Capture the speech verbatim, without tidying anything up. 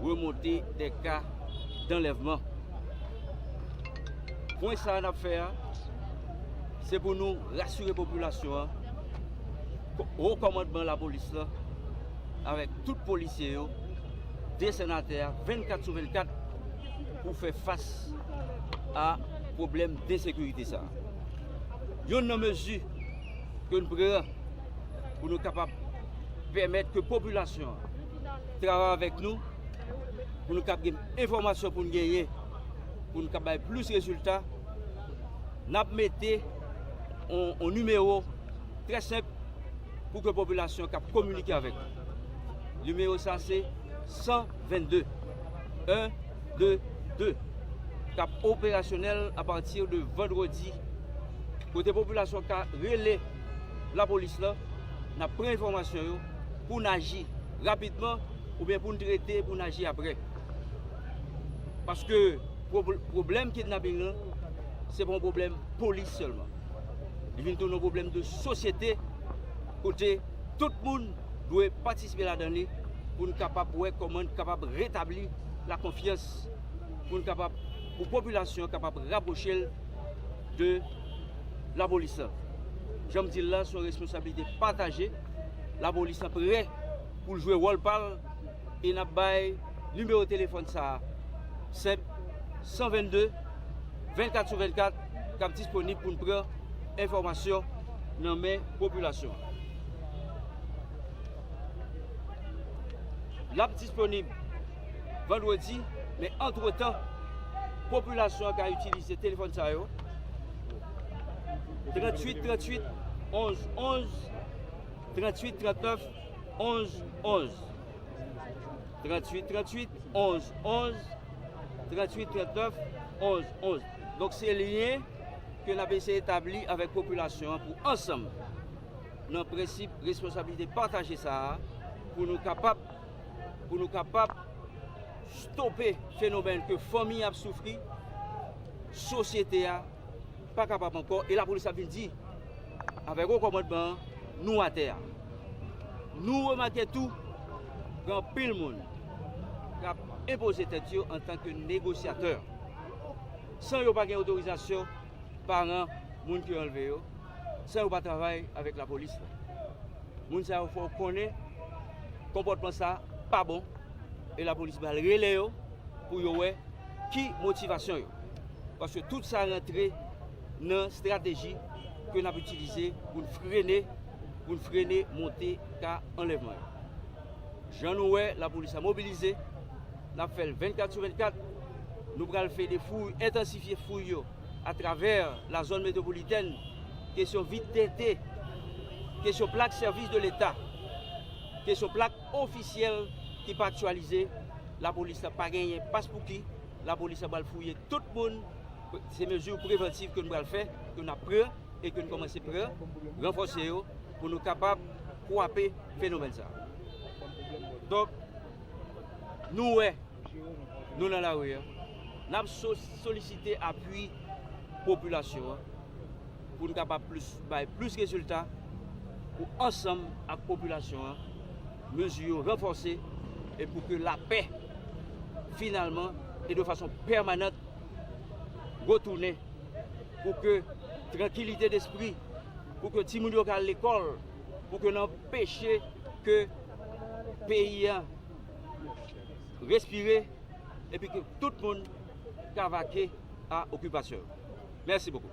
remonte de ka danlèvman. Pwen sa a n ap fè a, se pou nou rasire popilasyon an, wo kòmandman lapolis lan, avèk tout polisye yo, desann atè a vennkat sou vennkat pou fè fas a pwoblèm de ensekirite sa a. Youn nan mezi ke n pran pou nou kapab pèmèt ke popilasyon an travay avèk nou, pou nou kab gen enfòmasyon pou n genyen, pou n kab bay plis rezilta, n ap mete yon, yon nimewo trè senp pou ke popilasyon kab kominike avèk nou. Nimewo sa se san vennde, en de de, k ap operasyonèl apati de vandredi, kote popilasyon ka rele lapolis lan, n ap pran enfòmasyon yo pou n aji rapidman oubyen pou n trete, pou n aji apre. Paske pwob-, pwoblèm kidnaping lan, se pa yon pwoblèm polis sèlman. Li vin tounen yon pwoblèm de sosyete, kote tout moun dwe patisipe ladan li pou n kapab wè kòman n kapab retabli lakonfyans, pou n kapab, pou popilasyon an kapab rapwoche l de lapolis lan. Jan m di l la, se yon responsablite pataje. Lapolis lan prè pou l jwe wòl pa l e n ap bay nimewo telefòn sa a, senp, san vennde, vennkat sou vennkat, k ap disponib pou n pran enfòmasyon nan men popilasyon an. L ap disponib vandredi, men antretan, popilasyon an ka itilize telefòn sa yo, tranntuit tranntuit onz onz, tranntuit trannèf onz onz, tranntuit tranntuit onz onz, tranntuit trannèf onz onz. Donk, se lyen ke n ap eseye etabli avèk popilasyon an pou ansanm, nan prensip responsablite pataje sa a, pou nou kapab, pou nou kapab stope fenomèn ke fanmi ap soufri, sosyete a pa kapab ankò, e lapolis ap vin di avèk wo kòmandman an, nou atè a. Nou remake tou, gen anpil moun k ap enpoze tèt yo antanke negosyatè, san yo pa gen otorizasyon paran moun ki anlve yo, san yo pa travay avèk lapolis la. Moun sa yo fè w konnen konpòtman sa pa bon, e lapolis pral rele yo pou yo wè ki motivasyon yo. Paske tout sa rantre nan estrateji ke n ap itilize pou n frene, pou n frene monte ka anlèvman yo. Jan nou wè, lapolis la mobilize, n ap fè l vennkat sou vennkat. Nou pral fè de fouy, entansifye fouy yo atravè la zòn metwopolitèn, kesyon vit tente, kesyon plak sèvis de Leta, kesyon plak ofisyèl ki pa aktyalize, lapolis la pa genyen paspouki, lapolis la pral fouye tout moun, se mezi prevantiv ke nou pral fè, ke n ap pran e ke n kòmanse pran, ranfòse yo pou nou kapab kwape fenomèn sa a. Donk, nou wè, nou nan lari a, n ap so-, solisite apui popilasyon an pou n kapab plis, bay plis rezilta, pou ansanm ak popilasyon an, mezi yo ranfòse e pou ke lapè, finalman, e de fason pèmanant, retounen, pou ke trankilite despri, pou ke timoun yo ka al lekòl, pou ke n anpeche ke peyi a respire, epi ke tout moun ka vake a okipasyon yo. Mèsi bokou.